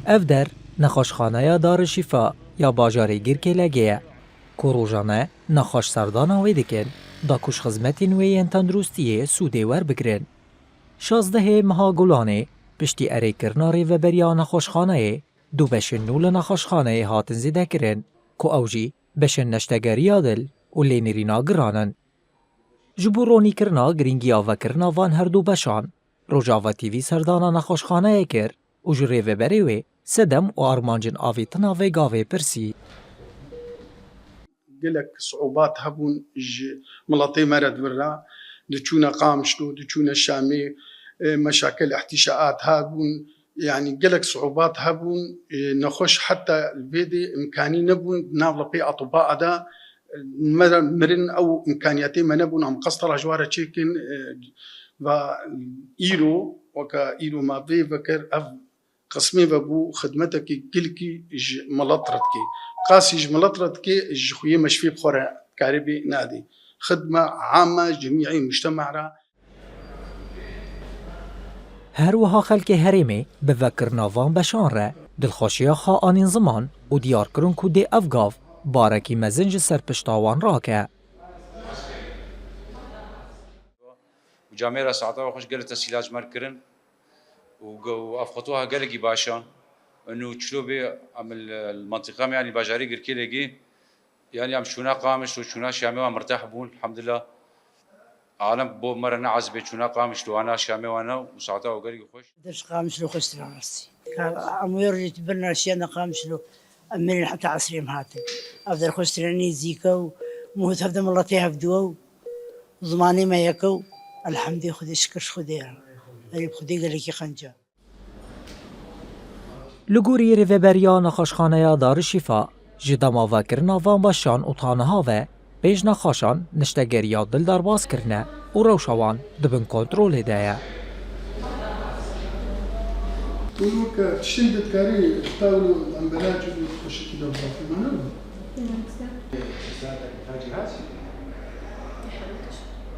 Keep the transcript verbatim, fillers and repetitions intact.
Ev der nexweşxaneya Darüşşifa ya bajarê Girkêlegê ye, ku rojane nexweş serdana wê dikin, da ku ji xizmetên wê yên tenduristiyê sûdê werbigrin. Şazdehê meha Gulanê piştî erêkirina rêveberiya nexweşxaneyê, du beşên nû li nexweşxaneyê hatin zêdekirin, ku ew jî beşên neştegeriya dil û lênêrîna giran in. Ji bo ronîkirina girîngiya vekirina van her du beşan, Rojava T V serdana nexweşxaneyê kir û ji rêveberê wê sedem û armancên avêtina vê gavê pirsî. Gelek siûbat hebûn ji miletê me re di vir re, diçûne Qamişlo, diçûne Şamê, e, meşakel, îhtîşaat hebûn, yanî gelek siûbat hebûn, e, nexweş heta li vê dê imkanî nebûn di nav lepê etiba de, e, me re mirin ew imkaniyetê me nebûn, em qesta re ji wan re çêkin, e, va îro, weke îro me vê vekir, ev qismê vebû xidmetekî gilkî ji milet re dikê. Qasî ji milet re dikê, ji xwiyê meşfê bi xwe re dikarê bê nadê. Xidme ame cemîê mujtema re. Her wiha xelkê herêmê bi vekirina van beşan re dilxweşiya xwe anîn ziman û diyar kirin ku dê ev gav barekî mezin ji ser pişta wan rake. Û camêra saeta xweş gelek tesîlat ji me re kirin û ge-, û ev xetûa gelekî baş e. Û çilo bê em li, li mentiqa me, yanî bajarê Girkêlegê, yanî em çûna Qamişlo, çûna Şamê wan mirteh bûn, elhamdulillah. Alem bo me re neezibê çûna Qamişlo, wana Şamê wan e û saeta gelekî xweş. Dest Qamişlo xweştir rastî. Ka em wê rojê tu birna şiyana Qamişlo, em mirin heta esrê em hatin. Ev der xweştir e, nêzîk e û muhit hevde miletê hevdu e û zimanê me yek e û elhamdê Xwedê, şikir ji Xwedê re. Erê bi Xwedê gelekî qenc e. Li gorî rêveberiya nexweşxaneya Darüşşifa, ji dema vekirina van beşan û ta niha ve pênc nexweşan niştegeriya dil derbas kirine û rewşa wan di bin kontrolê de ye. Û weke tiştên de dikarî ji te û embelac û xweşikî de bixafî me ne?